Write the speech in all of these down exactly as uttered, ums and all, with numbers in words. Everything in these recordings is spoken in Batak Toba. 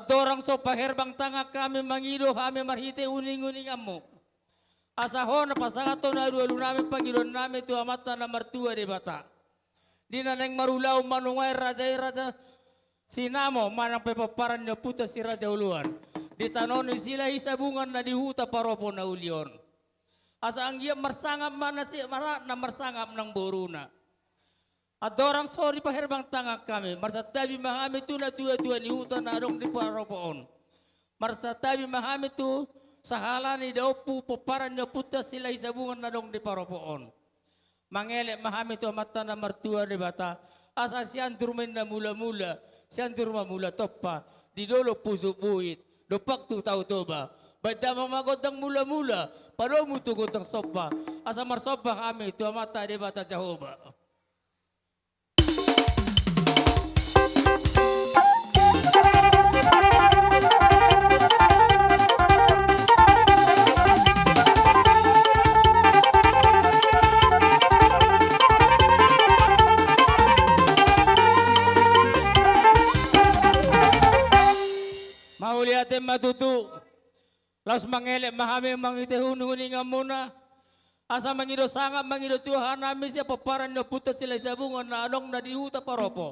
Andorang so paherbang tangan hami mangido hami marhite uning-uninganmu. Asa ho na pasahat ho na alu-alu nami pangidoan nami tu Amanta na martua Debata. Di na naeng marulaon manungkun raja i raja Sinamo manang pe pomparan ni ompunta si Raja Oloan. Di tano ni Silahisabungan na di huta Paropo na uli on. Asa anggiat marsangap ma na si mara na marsangap nang boruna. Andorang so dipaherbang tangan hami, marsantabi ma hami tu natua-tua ni huta na adong di Paropo on. Marsantabi ma hami tu sahala ni daompu pomparan ni ompunta Silahisabungan na adong di Paropo on. Mangelek ma hami tu Amanta na martua Debata, asa Sianjur ma inna mula-mula, Sianjur ma mula tompa, di dolok Pusuk Buhit, dompak tu Tao Toba. Baen damang ma gondang mula-mula, padomu tu gondang somba, asa marsomba hami tu Amanta Debata Jahowa. Mauliate ma tutu. Laos mangelek ma hami mangihut uning-uninganmuna. Asa mangido sangap, mangido tuahan hami sian pomparan ni ompunta Silahisabungan na adong na di huta Paropo.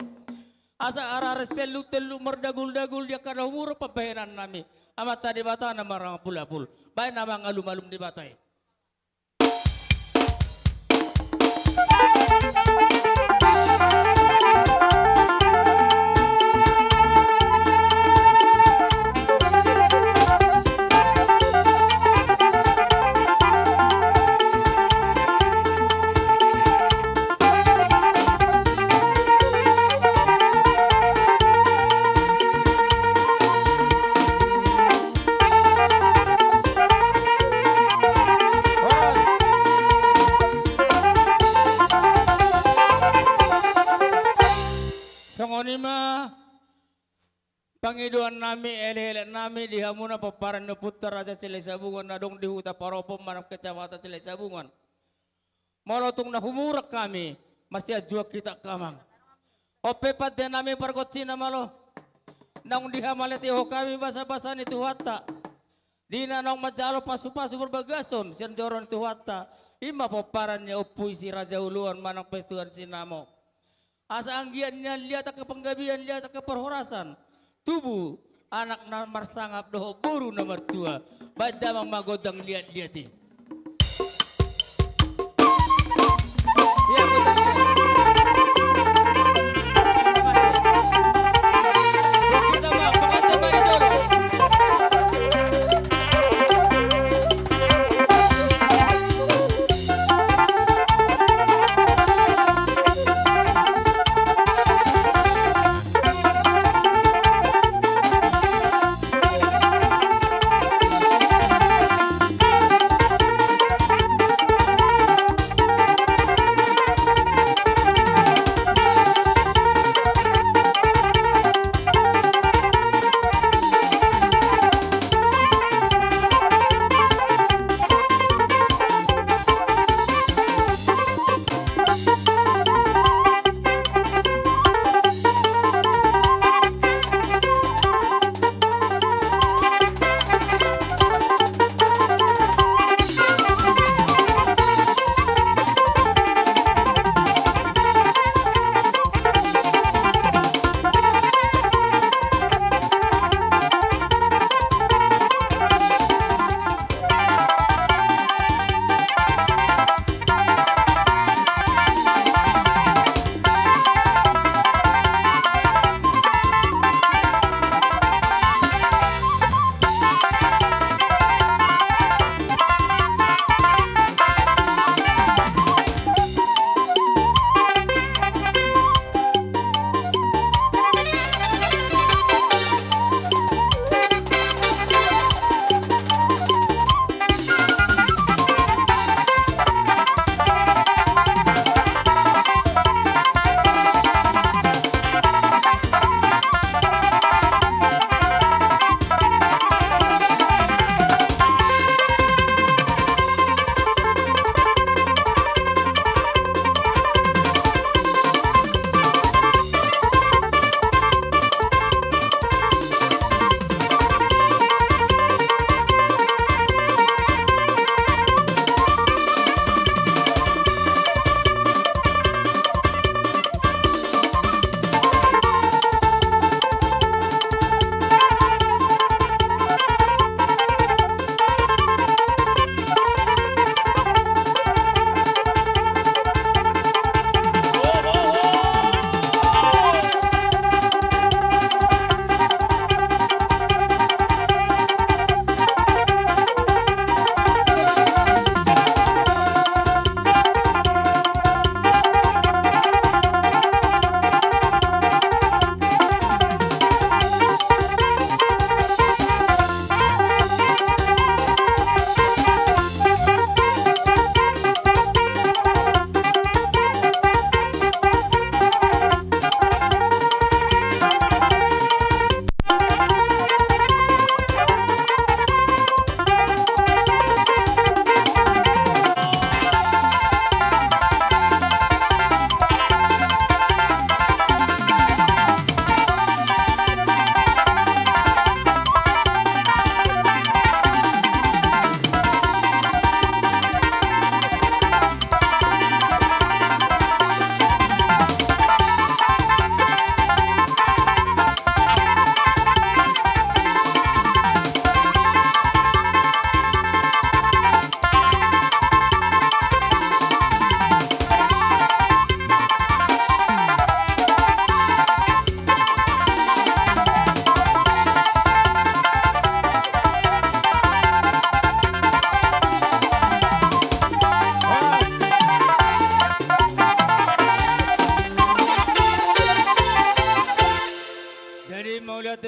Asa arares telluk-telluk mardagul-dagul di angka na humurung pambahenan nami. Amanta Debata na marangapul-apul. Baen na mangalum-alum Debata i. Songon i ma pangidoan nami, elek-elek nami di hamuna pomparan ni ompunta Raja Silahisabungan na adong di huta Paropo manang kecamatan Silahisabungan. Molo tung na humurang hami, masianjuan hita angka amang. On pe pande nami pargonsi na malo. Naung dihamaletehon hami basa-basa ni Tuhanta. Di na naung manjalo pasu-pasu parbagason sian joro ni Tuhanta. I ma pomparan ni ompu i si Raja Oloan manang pe Tuan Sinamo. Asa anggiat nian liat angka panggabean, liat angka parhorasan. Tubu anak na marsangap dohot boru na martua. Baen damang ma gondang liat-liat i. Ia, gondang liat. Kita ma, pengantin ma di jolo.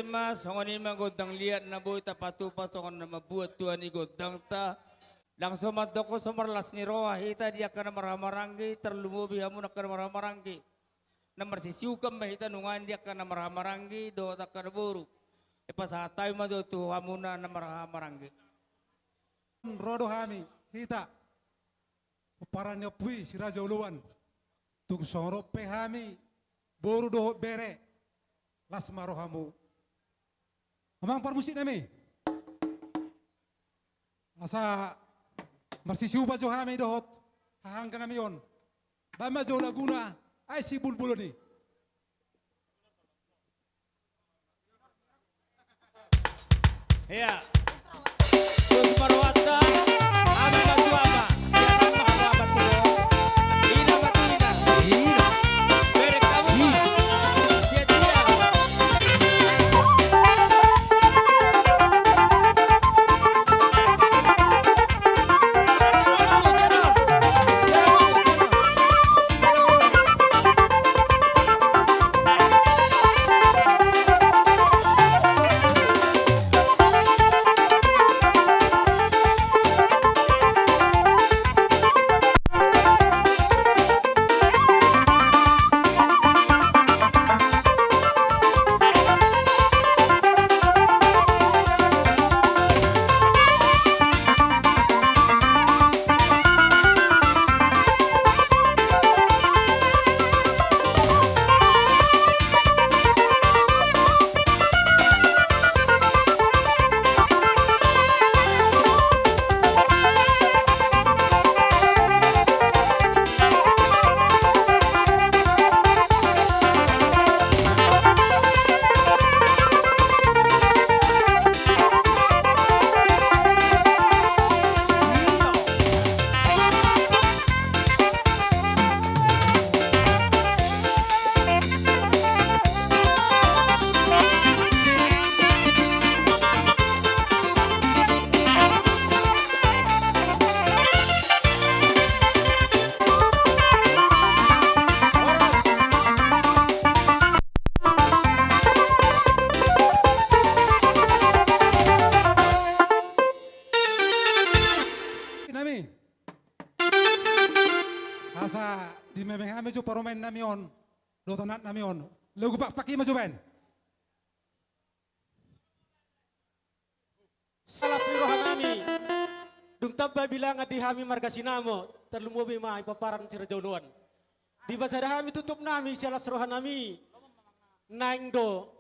Ma songon i ma gondang liat na boi tapatupa songon na mambuat tua ni gondangta. Langsung mandok so marlas ni roha hita di angka na marhahamaranggi, tarlumobi hamu na angka na marhahamaranggi. Na marsisiukan ma hita nunga di angka na marhahamaranggi dohot angka na boru. Dipasahat hami ma jo tu hamu na marhahamaranggi. Ro do hami hita pomparan ni ompu i si Raja Oloan. Tung songon on pe hami boru dohot bere, las ma rohamu. Amang parmusik nami, asa marsisiupa jo hami dohot hahaanggi nami on. Baen ma jo laguna Ai Sibulbulon i. Ia. Terus marwata, ami ma tuama. Ia, nama apa tuh? Ina ma tuina. Ina. Berek kamu ma. Sia dia. Nami. Asa dimeme hami jo parumaen nami on dohot anak nami on. Lagu pakpak i ma jo baen. Silas ni roha nami. Dung tamba bilangan di hami marga Sinamo, tarlumobi ma i pomparan si Raja Oloan. Dipasada hami tutup nami silas roha nami. Naeng do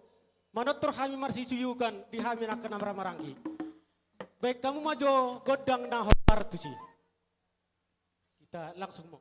manortor hami marsisiukan di hami na angka na marhahamaranggi. Baen hamu ma jo gondang na hombar tusi. Kita langsung mo.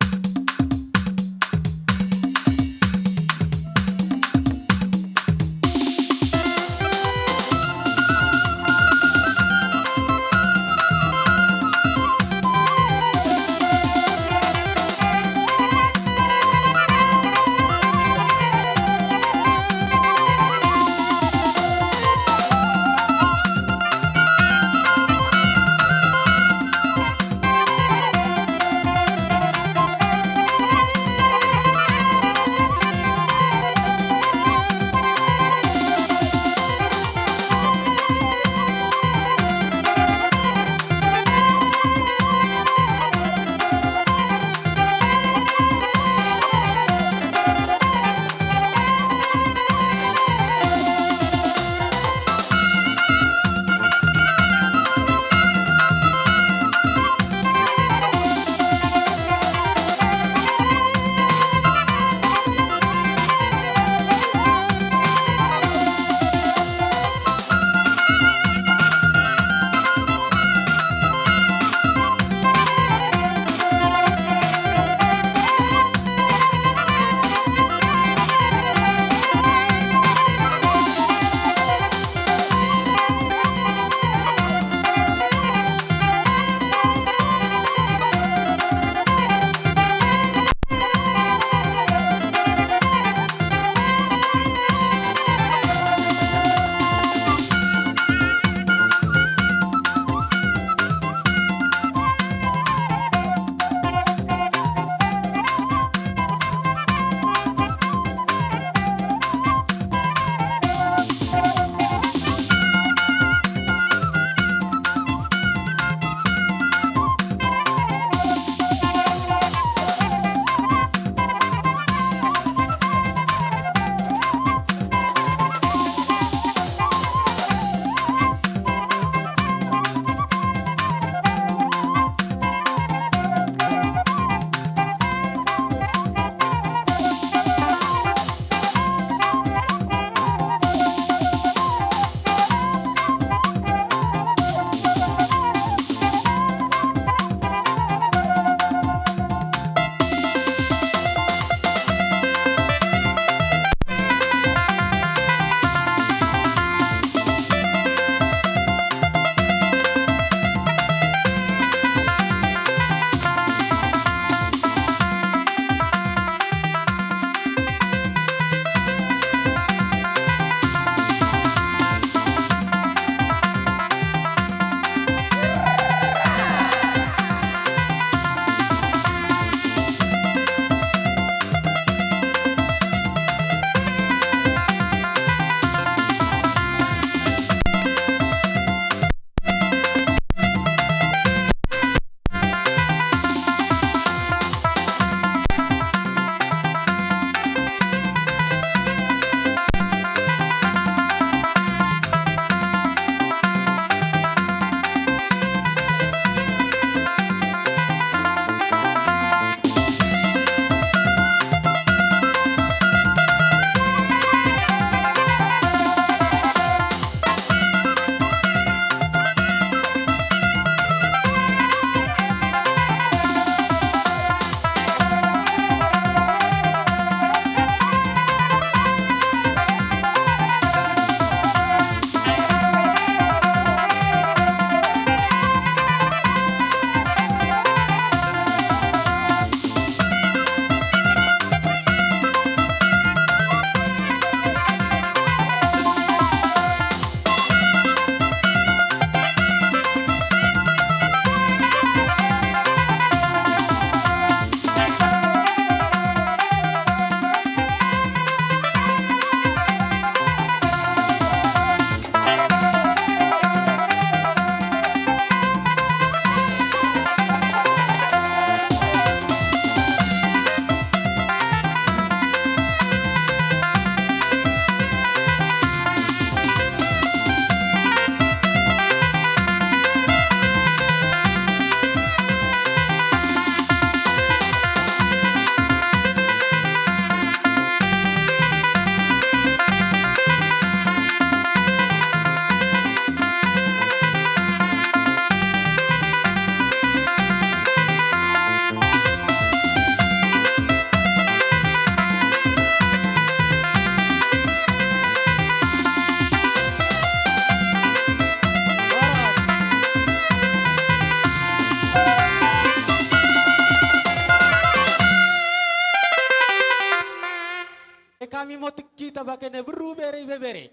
Hami ma tingki tabagene boru, bere, ibebere,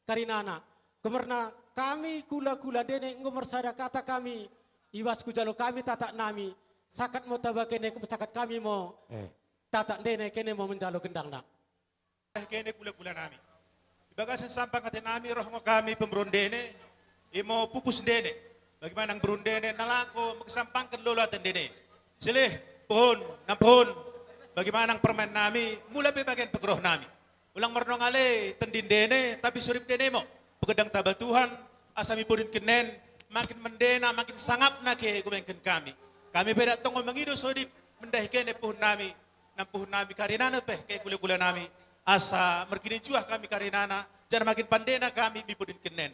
karinana. Gomarna hami hula-hula Dene, nunga marsada hata hami, ibas hujalo hami tatak nami, sahat ma tabagene, sahat hami ma, eh, tatak Dene, hami ma manjalo gendangna. Eh, hami hula-hula nami. Di bagasan sampang ate nami, ro ma hami pamoruon Dene, i ma pupus Dene. Bagi ma nang boru Dene, na laho manghasampangkon lolo ate Dene. Silih, pohon, na pohon. Bagi ma nang parumaen nami, mula pe bagian panggoraon nami. Ulang marnonga ale tondi Dene, tapi soripe Dene ma. Pagendang taba Tuhan, asa mipodingkon na, makin mandena, makin sangap na hehehumengkon hami. Hami pe ndang tong mangido sodip, mendahi hami puhun nami, nang puhun nami karinana pe, hami hula-hula nami, asa marginijuah hami karinana, jala makin mandena hami mipodingkon na.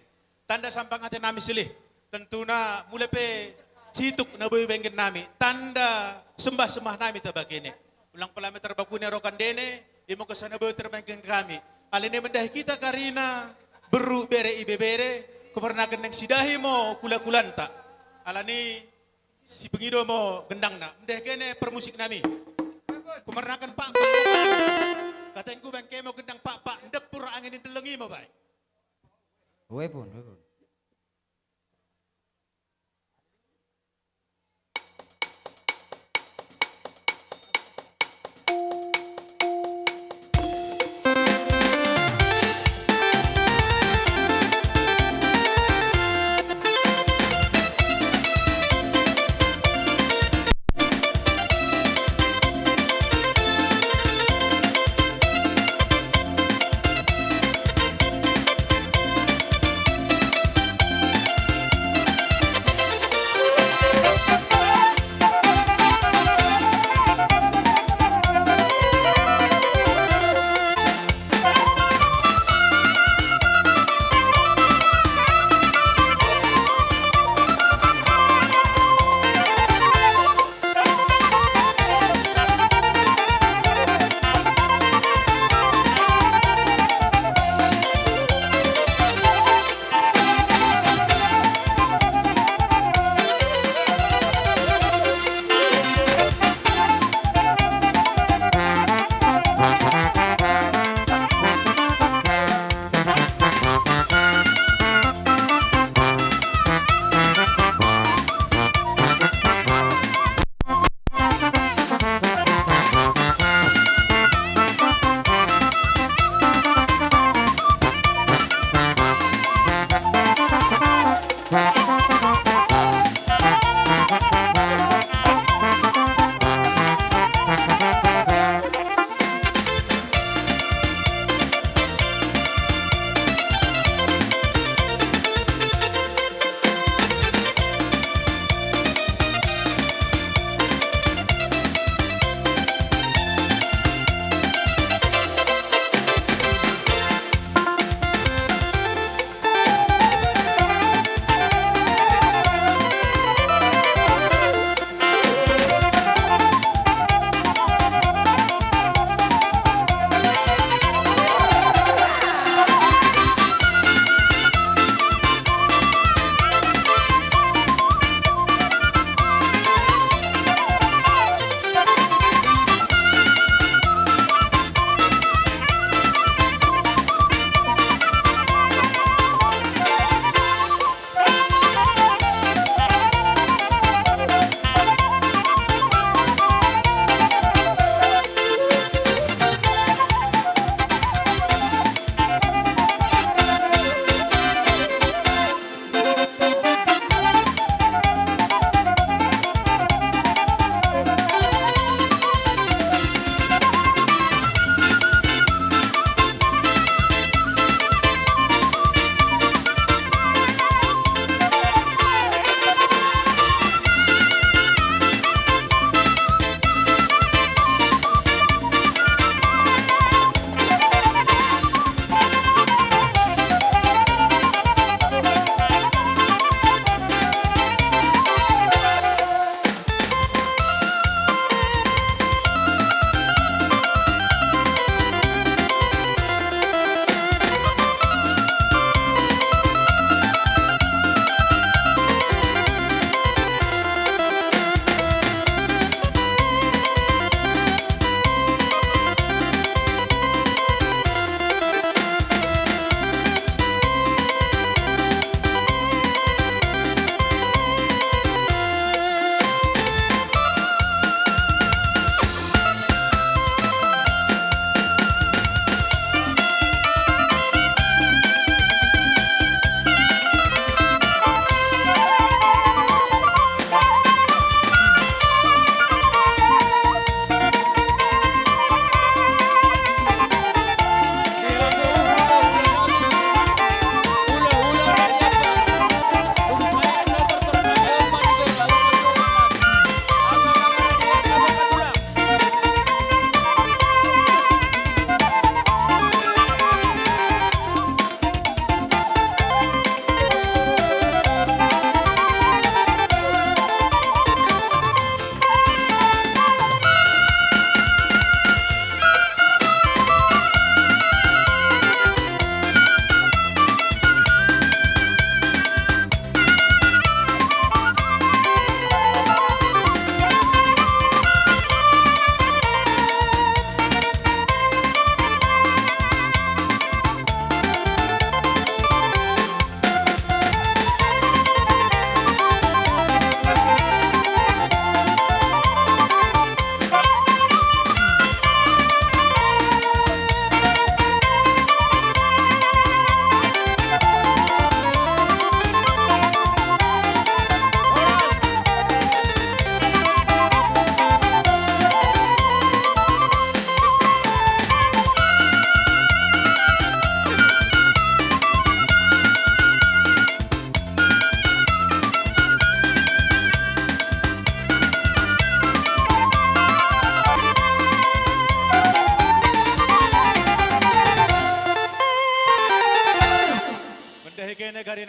Tanda sampang ate nami silih, tentuna mula pe situk na boi umengken nami, tanda sembah-sembah nami tabagene. Ulang pola ma tarbaku ni arokan Dene, i ma angka na boi tarbahen hami. Alani mendahi hita karina, boru, bere, ibebere, gomarna hami naeng sidahi ma hula-hulanta. Alani sipangido ma gendangna, mendahi hami parmusik nami. Gomarna hami pakpak. Hata ingkon bahen hami ma gendang pakpak, ndang pur angin ni delleng i ma bahen. Uepun, uepun.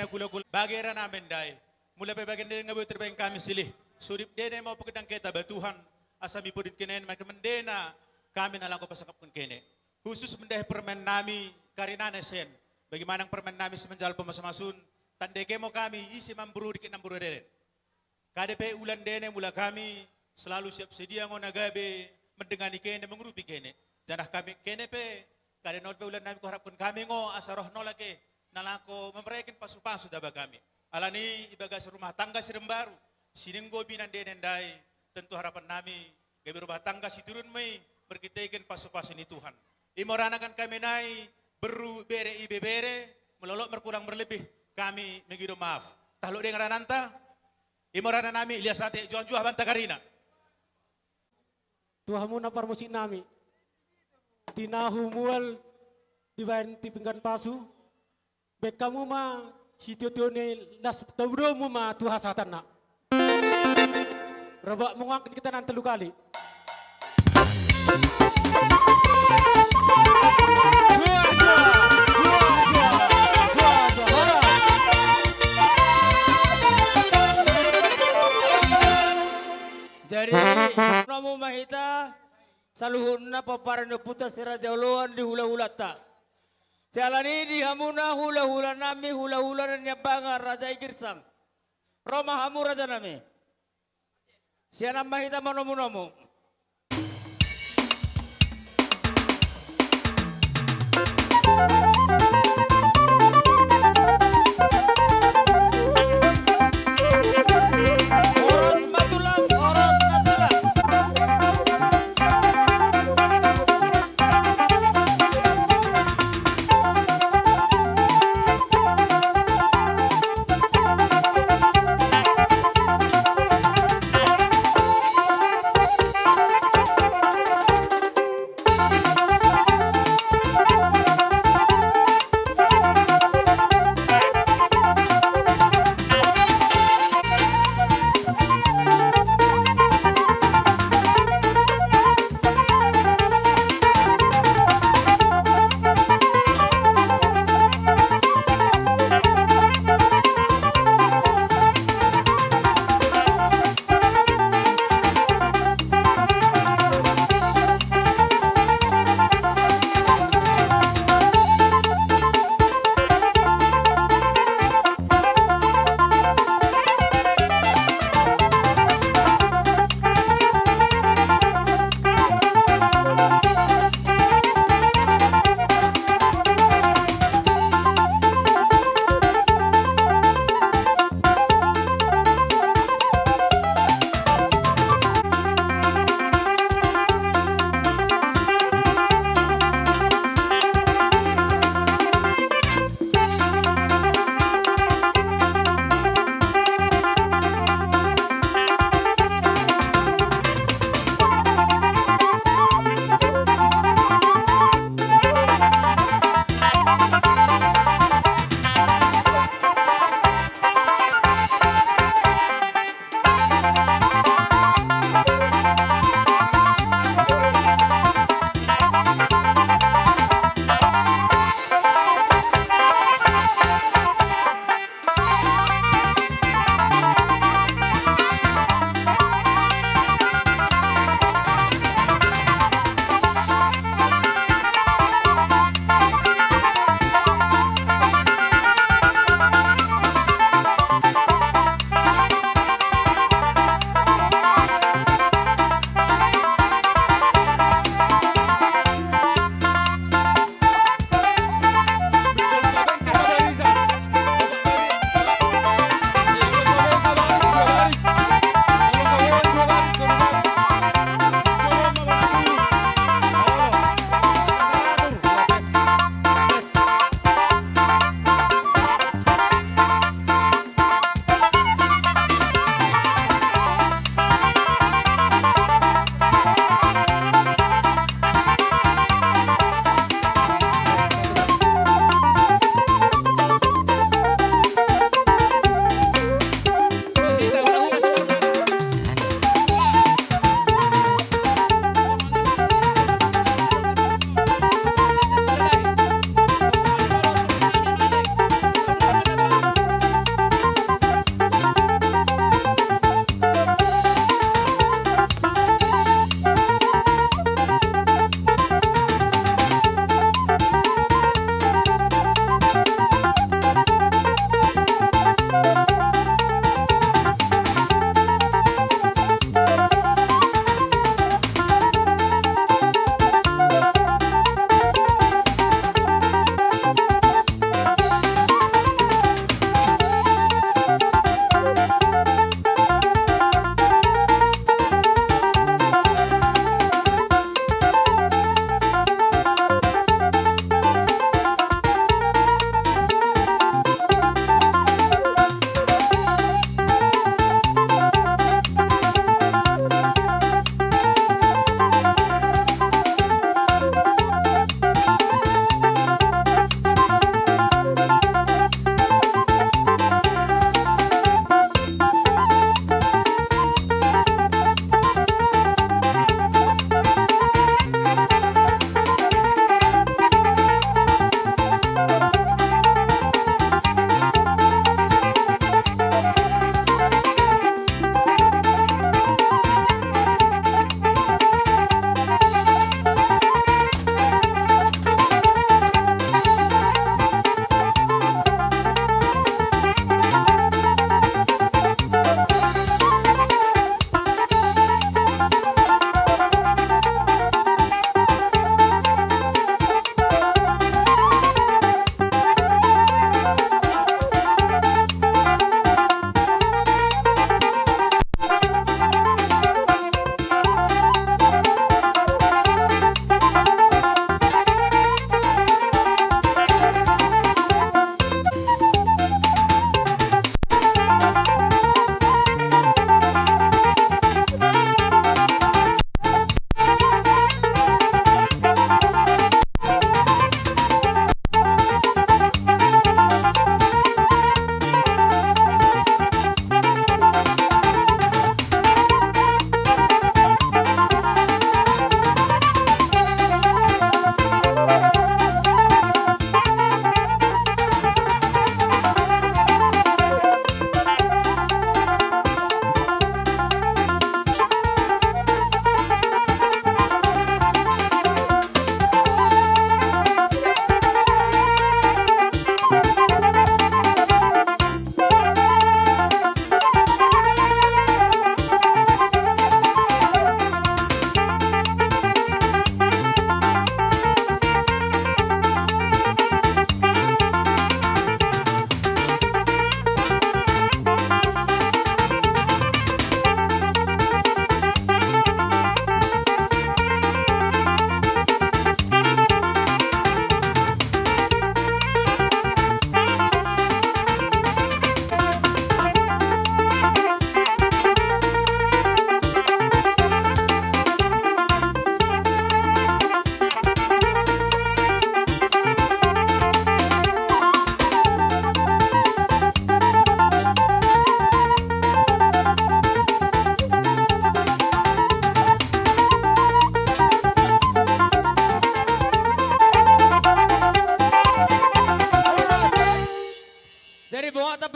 Hula-hula bagera nami ndai. Mula pe bagen ndene nga boi terbaen kami silih. Sodip ndene mau pegedang keta ba Tuhan. Asa mipodit kene makin mendena kami na laho pasangkapkon kene. Khusus mendahi permen nami karinana sen. Bagaimana permen nami semenjal pemasumasun. Tandai kemo kami isi mamburu dikit namburu delen. Kade pe ula ndene mula kami selalu siap sedia ngo na gabe mendengani kene mengurupi kene. Janah kami kene pe kade nol pe ula nami kuharapkon kami ngo asa roh nol ake na laho mambereken pasu-pasu taba kami. Alani i bagas rumah tangga si rembaru sininggo binan ndene ndai tentu harapan nami gabe rumah tangga siturun ma i merkitaiken pasu-pasu ni Tuhan. Imo ranakan kami nai beru bere ibebere melolot merkurang merlebih kami mengido maaf. Tahluk deng rananta. Imo rana nami lias ate juah-juah banta karina. Tu hamu na parmusik nami. Tinahu mual dibaen ti pinggan pasu. Baen hamu ma sitio-tio ni las tabudomu ma tu hasahatanna. Rabak mungak di kita nan telu kali. Jadi, namu mahita saluhutna pomparan ni ompunta si Raja Oloan di hula-hulanta. Siala ni di hamuna hula-hula nami hula-hula na niambangan Raja i Girsang. Ro ma hamu raja nami. Sian an ma hita manomu-nomu. Horas ma tulang, horas ma tulang.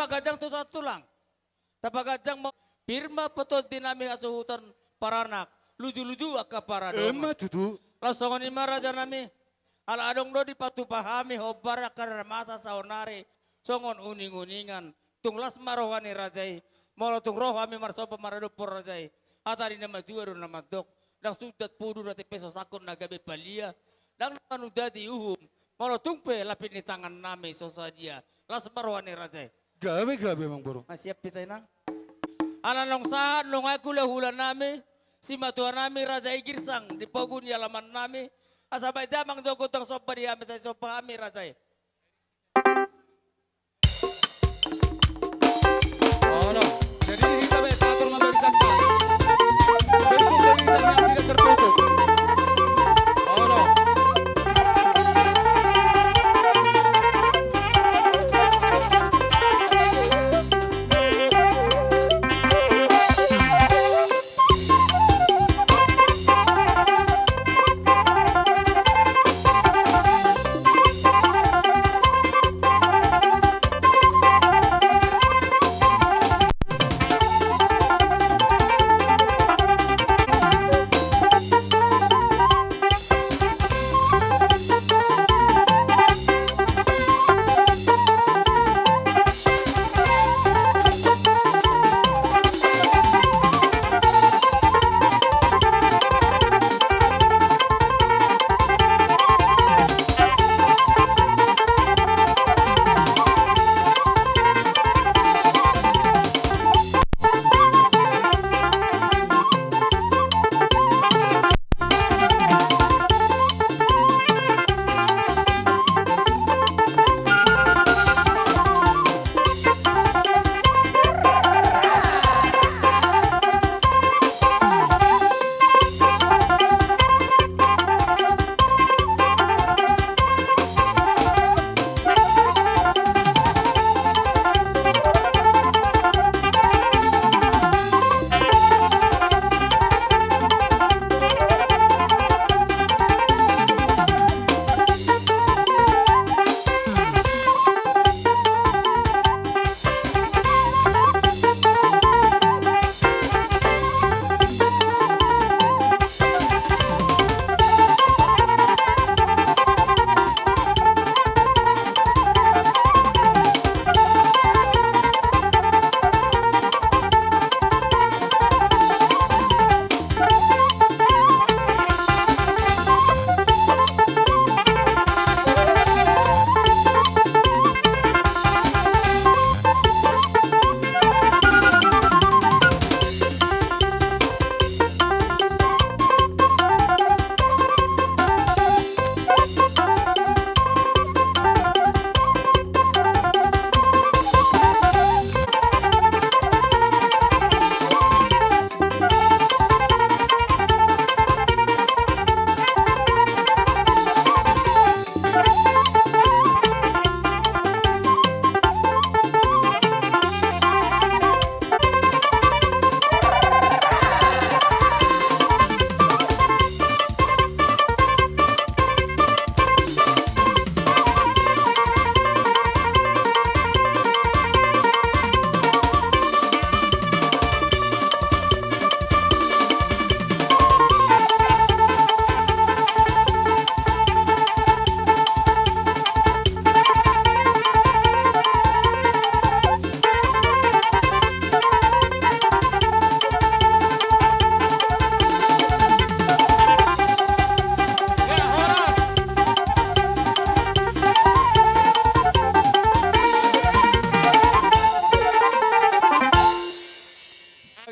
Tapaganjang tu sahat tulang. Tapaganjang ma pir ma patondi nami hasuhuton paranak, luju-luju angka paradongan. Emma tutu. Laos songon i ma raja nami. Ala adong do dipatupa hami hombar angka na masa saonari songon uning-uningan. Tung las ma roha ni raja i. Molo tung ro hami marsomba maradophon raja i, hata ni na matua do na mandok, ndang sundat pudu rate pe so sangkut na gabe palia. Ndang na manundati uhum. Molo tung pe lapik ni tangan nami so sadia, las ma roha ni raja i. Gabe, gabe, amang boru. Masiap hita, Inang. Ala naung sahat nunga hula-hula nami, simatua nami raja i Girsang di pogu ni alaman nami. Asa bahen damang jo gondang somba di hami, sai somba hami raja i. Olo, jadi hita be sator memberikan. Bentuk dari yang tidak terputus. Olo.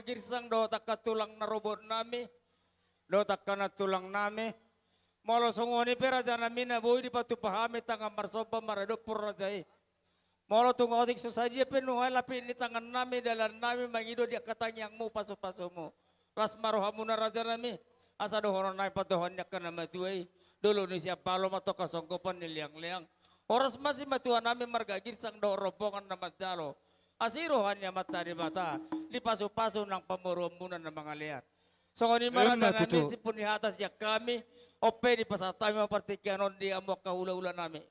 Girsang dohot angka tulang na robot nami, dohot angka na tulang nami. Molo songon i pe raja nami na boi dipatupa hami tangan marsomba maradophon raja i. Molo tung otik so sadia pe nuaeng lapik ni tangan nami, dalan nami mangido di angka tangiangmu, pasu-pasumu. Las ma rohamuna raja nami, asa dohonon nami pandohan ni angka na matua i, dolo ni sian balo ma tongka songgopan ni leang-leang. Horas ma simatua nami marga Girsang dohot rombongan na manjalo. Asi roha ni Amanta Debata, dipasu-pasu nang pamoruonmuna na mangalean. Songon i ma raja nami, simpul ni hata sian hami, on pe dipasahat hami ma partingkian on di hamu angka hula-hula nami.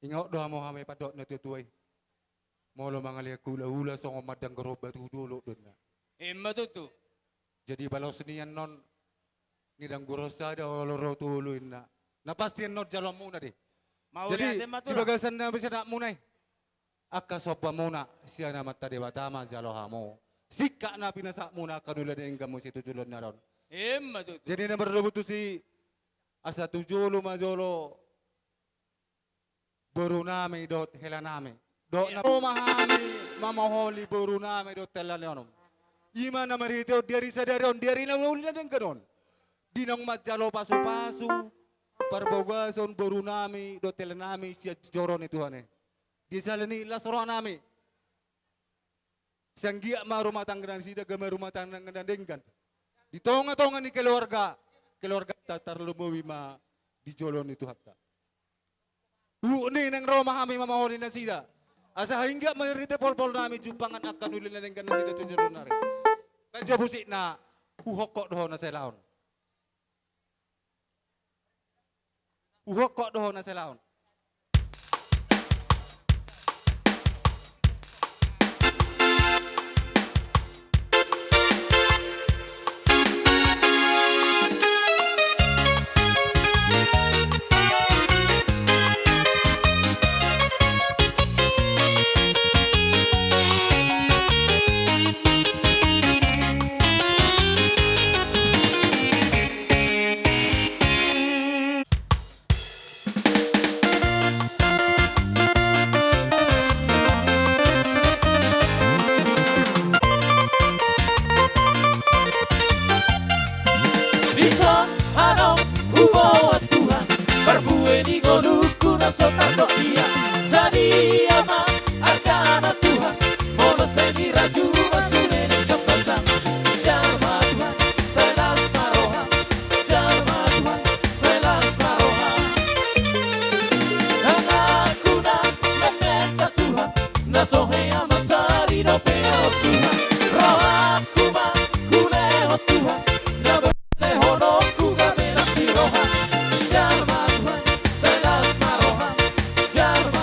Ingot do hamu hami pandok ni natua-tua i. Molo mangalean hulahula songon mandanggorhon batu dolok do inna. Ima tutu. Jadi balos nian on, nidanggoron sada olo ro tu olo inna. Na pasti annon jaloonmuna do i. Jadi di bagasan na bisa nakmuna i, angka sombamuna sian Amanta Debata ma jalo hamu. Singkat na pinasakmuna angka na uli na denggan muse tu joloan ni ari on. Ima tutu. Jadi na mardomu tusi, asa tu jolo ma jolo borunami dohot helanami. Dohot na ro ma hami mamoholi borunami dohot helanami on. Ima na marhitehon di ari sadari on, di ari na uli na denggan on, di naung manjalo pasupasu, parbagason borunami dohot helanami sian joro ni Tuhan i. Di sala ni las rohanami. Sai anggiat ma rumah tangga nasida gabe rumah tangga na denggan di tongatonga ni keluarga, keluargata, tarlumobi ma di jolo ni Tuhanta. Huhut ni naeng ro ma hami mamoholi nasida, asa anggiat ma marhite polpolnami jumpangan angka na uli na denggan nasida tu joloan ni ari. Kan jo musikna, huhophop do ho na salaon. Huhophop do ho na salaon. Dison annon huboan Tuhan parbue ni ngolungku na so tardok ia. Sadia ma argana Tuhan molo sai dirajuma sude ni gampasan. Jalo ma Tuhan, sai las ma roham. Jalo ma Tuhan, sai las ma roham. Tanganku na mameta Tuhan, na so hea mansari dope ahu Tuhan. Rohangku ma hulehon Tuhan, na berlehononku gabe las ni roha. Jalo ma Tuhan, sai las ma roham. Jalo ma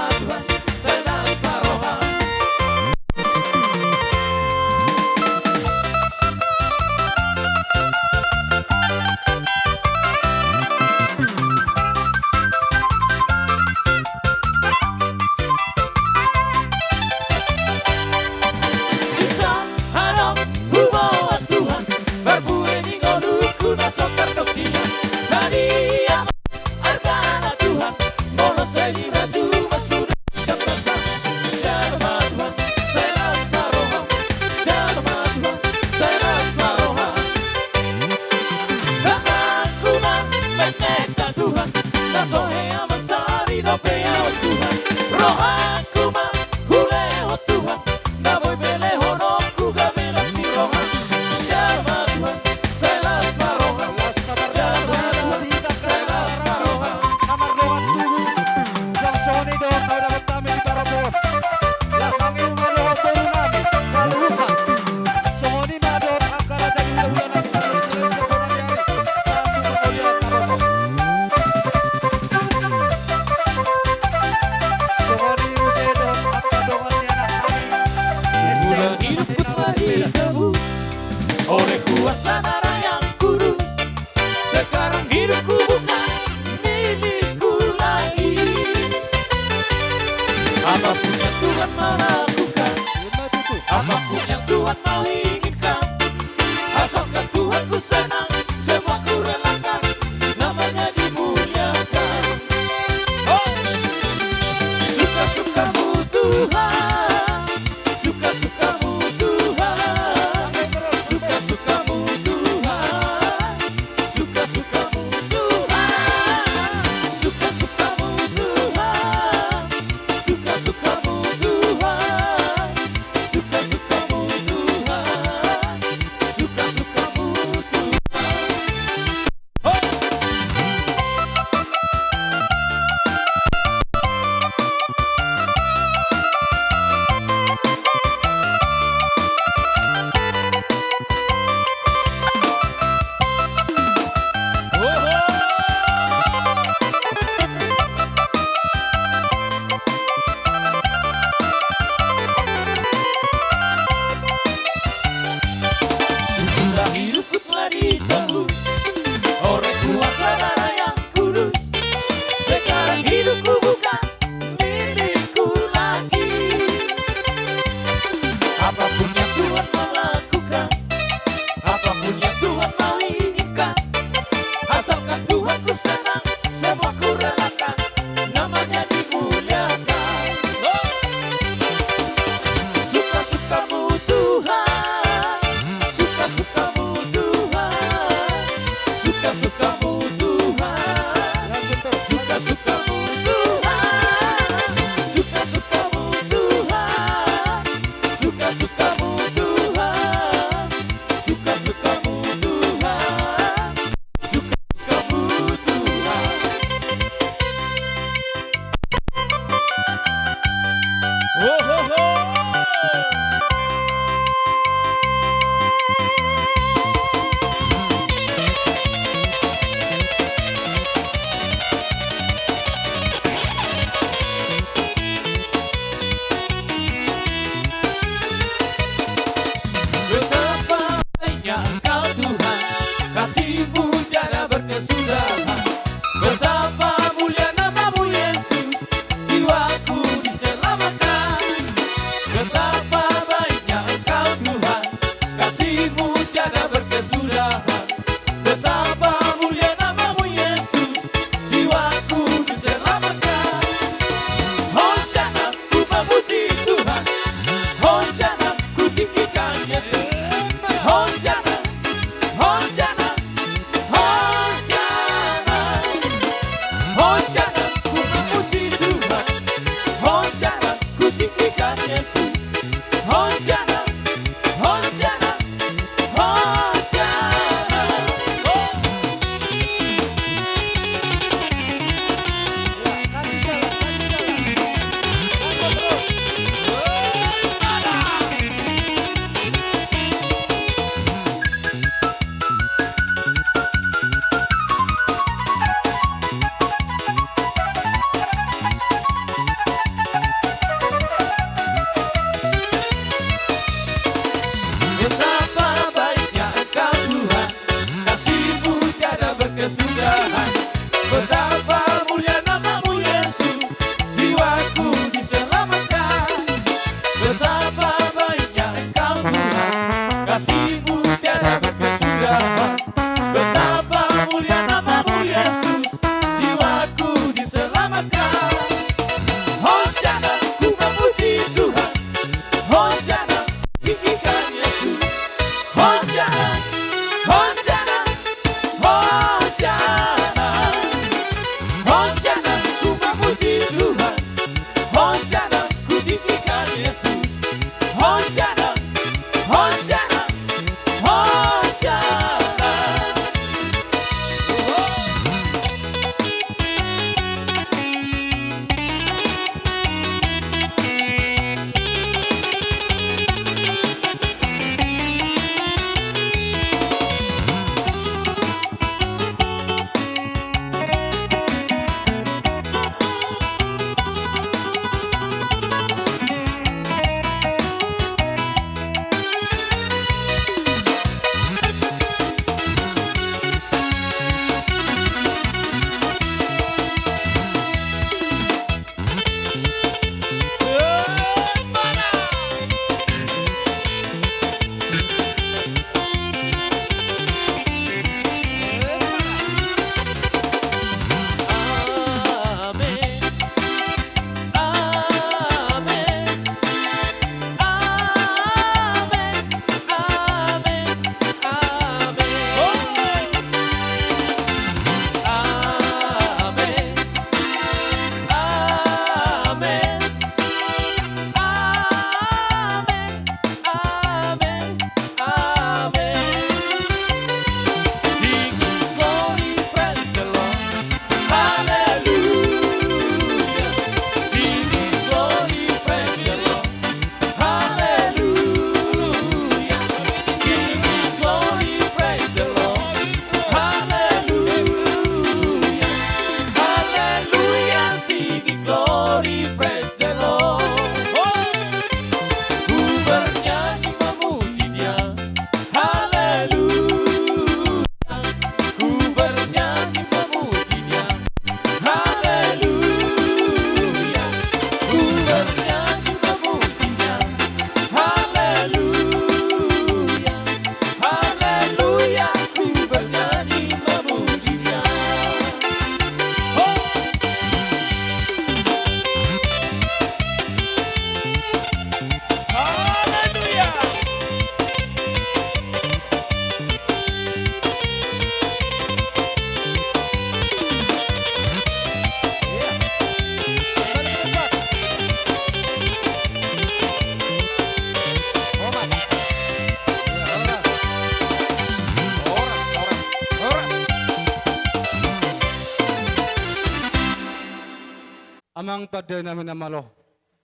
Amang pande nami na malo.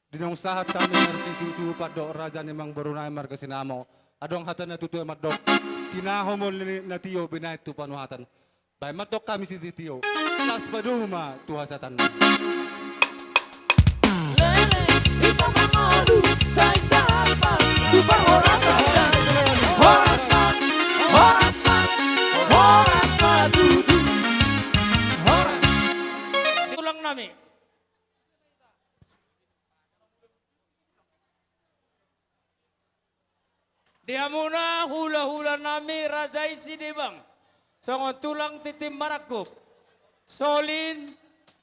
Di naung sahat hami marsisusuhupan dohot raja ni amangboru nami marga Sinamo. Adong hata na tutu mandok. Tinahu molo ni na tio binahen tu panuhatan. Baen mandok hami sitio. Las padomu ma tu hasahatan. Leleng, hita mangolu, sai sahat ma tu parhorasan. Horas ma, horas ma, horas ma tutu. Horas. Tulang nami. Di hamuna hulahula nami raja i Sidebang, songon tulang tintin marangkup, Solin,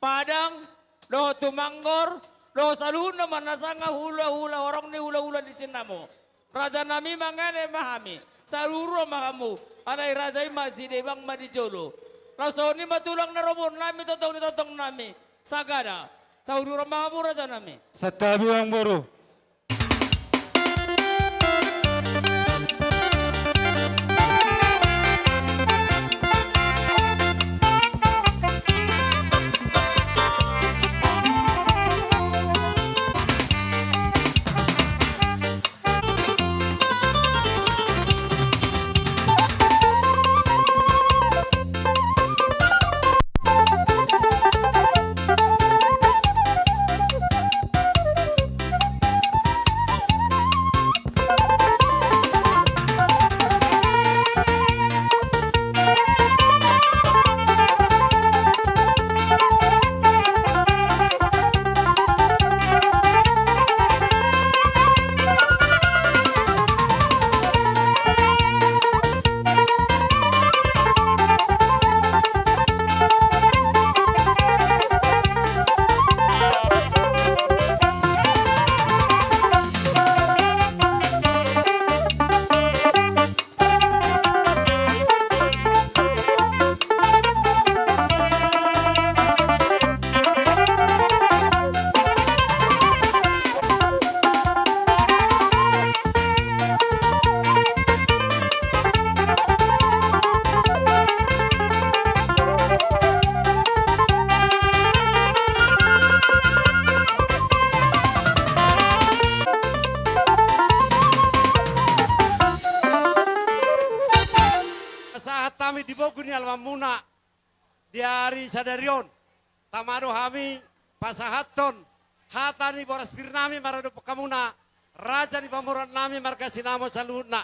Padang, dohot Tumanggur, dohot saluhutna ma na sanga hulahula horong ni hulahula ni Sinamo. Raja nami, mangele ma hami, saur-ura ma hamu, alai raja i ma Sidebang ma di jolo. Laos songon i ma tulang na robohon nami, tongtong ni tongtong nami sagala. Saur-ura ma hamu raja nami. Santabi amangboru. Sahat hami di bogu ni alamanmuna di ari sadari on. Tama do hami pasahathon hata ni boras pir nami maradophon hamuna, raja ni pamoruon nami marga Sinamo saluhutna.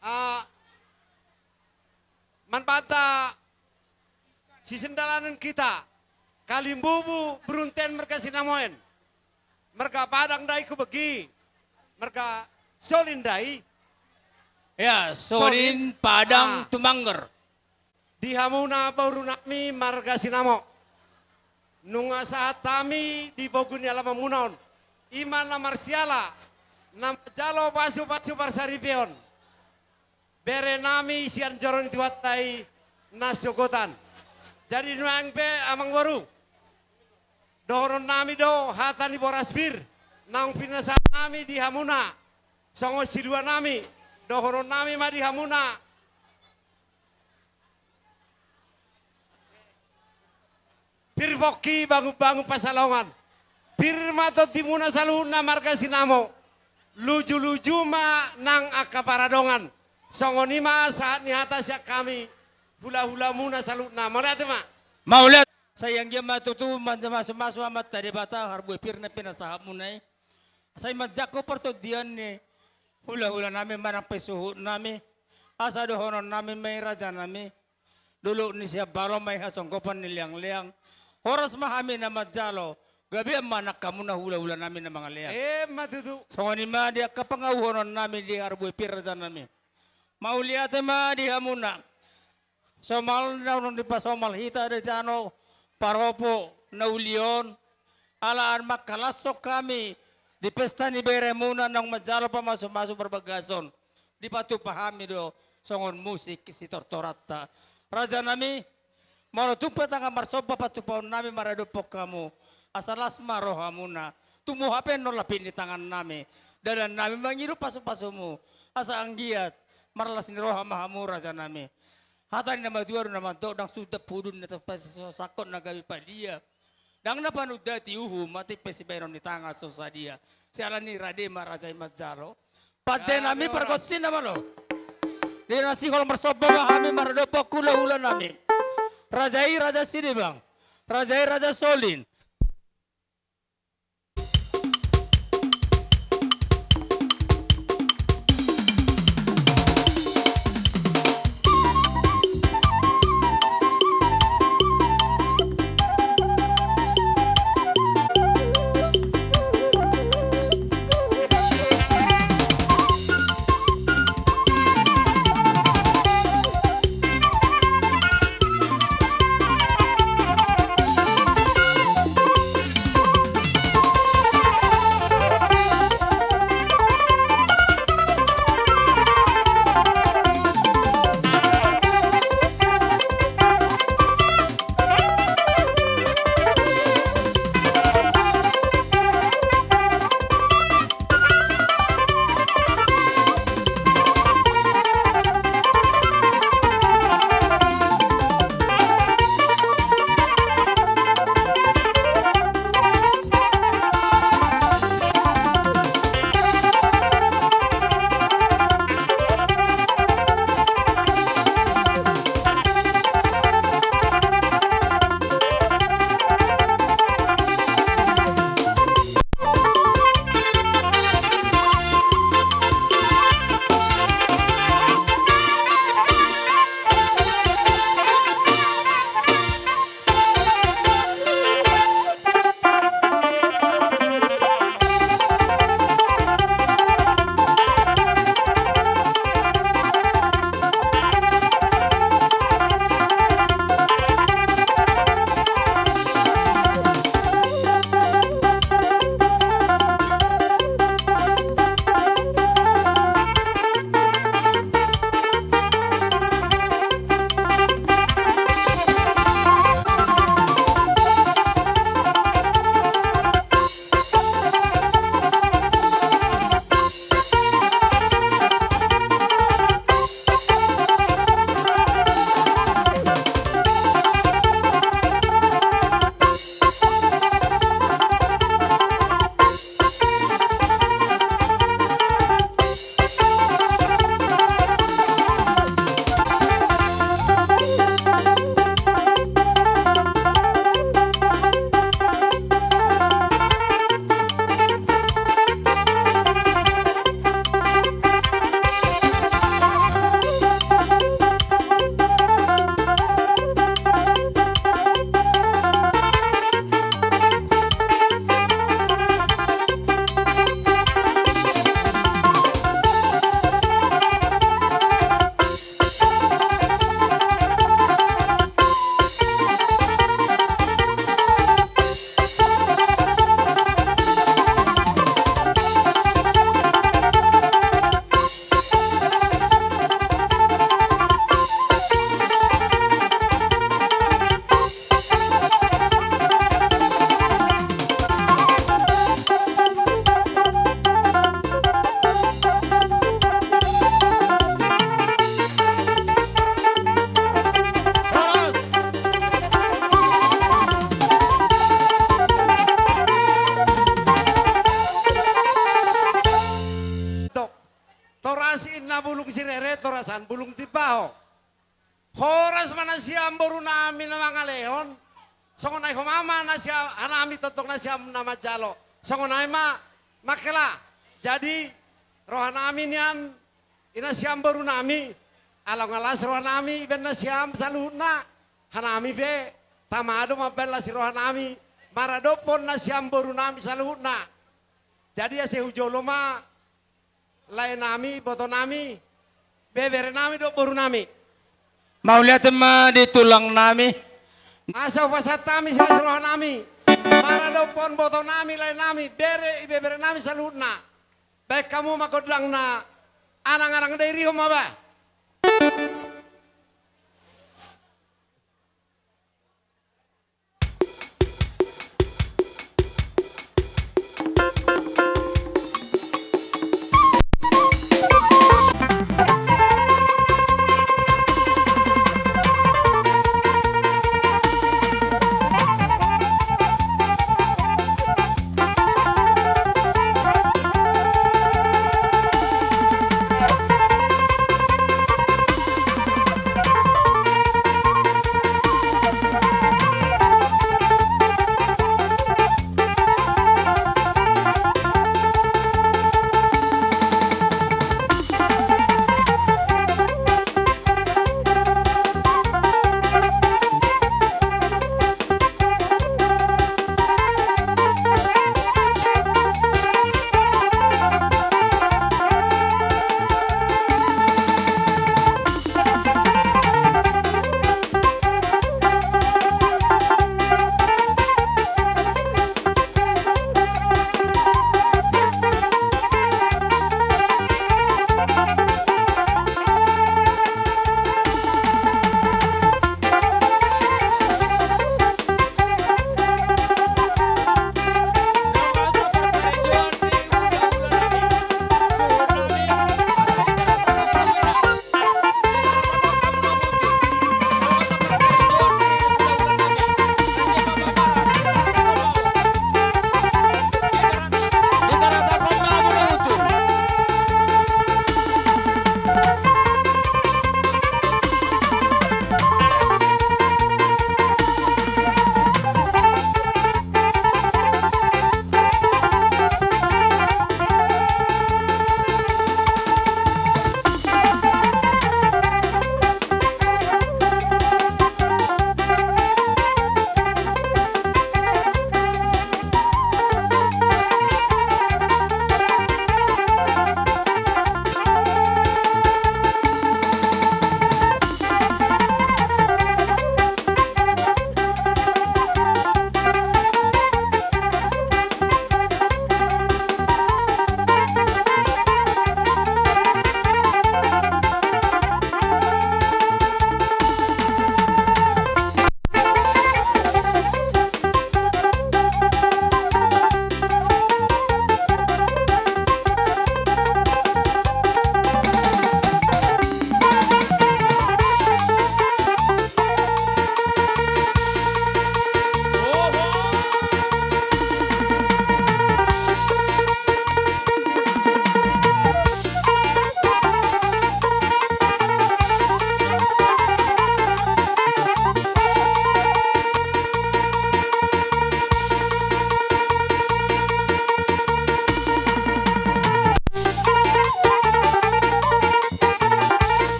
Ah, manbanta sisendalanan hita, Kalimbubu Brunten marga Sinamoen, marga Padang da i hubege, marga Solin da i. Ya, Solin, Solin. Padang, ah. Tumanggur. Di hamuna boru nami marga Sinamo. Nunga sahat hami di bogu ni alamanmuna on. I ma na marsiala, na manjalo pasupasu parsaripeon. Bere nami sian joro ni Tuhanta i na siogotan. Jadi nuaeng pe amangboru, dohonon nami do hata ni boras pir naung pinasahat nami di hamuna. Songon silua nami, dohonon nami ma di hamuna. Pir pongki bangunbangun pansalongan. Pir ma tontimuna saluhutna marga Sinamo. Lujuluju ma nang angka paradongan. Songon i ma sahat ni hata sian hami hulahulamuna saluhutna. Mauliate ma. Mauliate. Sai anggiat ma tutu manjamasumasu Amanta Debata harbue pir na pinasahatmuna i. Sai manjangkon partondian ni hulahula nami manang pesuhut nami. Asa dohonon nami ma i raja nami. Dolok ni sian balo ma i hasonggopan ni leangleang. Horas ma hami na manjalo, gabean ma nang hamuna hulahula nami na mangalean. Emma tutu. Songon i ma di angka pangahuhonon nami di harbue pir raja nami. Mauliate ma di hamuna. Somal naung dipasomal hita di tano parropo na uli on. Ala an mangkalashon hami di pesta ni beremuna naung manjalo pamasumasu parbagason. Dipatupa hami do songon musik sitortoranta. Raja nami, molo tung pe tangkas marsomba patupaon nami maradophon hamu, asa las ma rohamuna, tumoha pe annon lapik ni tangan nami, dalan nami mangido pasupasumu, asa anggiat marlas ni roha ma hamu raja nami. Hata ni na matua do na mandok, ndang suda pudun na tapasangkot na gabe padia. Ndang na panundati uhum, atik pe sibahenon ni tangan so sadia. Siala ni i rade ma raja i manjalo. Pande nami pargonsinna ma olo. Di na sihol marsomba ma hami maradophon hulahula nami. Raja i Raja Sidibang. Raja i Raja Solin. Toras inna bulung sirere, torasan bulung timbaho. Horas ma nasiam boru nami na mangalehon. Songon i homa ma nasiam, hanami tongtong nasiam na manjalo. Songon i ma, mangkela. Jadi roha nami nian, i nasiam boru nami, ala nga las roha nami ibaen nasiam saluhutna. Hanami pe tama do mambaen las ni roha nami maradophon nasiam boru nami saluhutna. Jadi ase hu jolo ma, lae nami, boto nami, bebere nami dohot boru nami. Mauliate ma di tulang nami. Asa hupasahat hami silas roha nami maradophon boto nami, lae nami, bere, ibebere nami saluhutna. Baen hamu ma gondangna, Anang-anang Dairi, homa ba.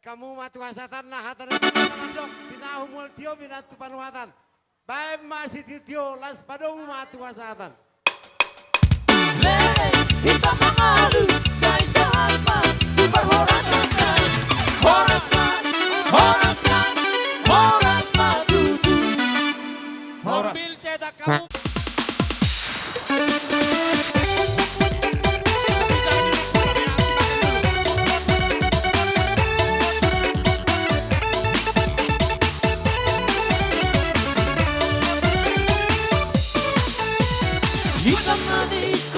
Hamu ma tu hasahatan na hata na mandok, tinahu mual tio minan tu panuhatan. Baen ma sitio-tio, laos padomu ma tu hasahatan. Lele, hita mangalu, sai jahat ma, tu parhorasan na. Horas ma, horas ma, horas ma tutu. Horas. Sambil cetak kamu. Hitam manis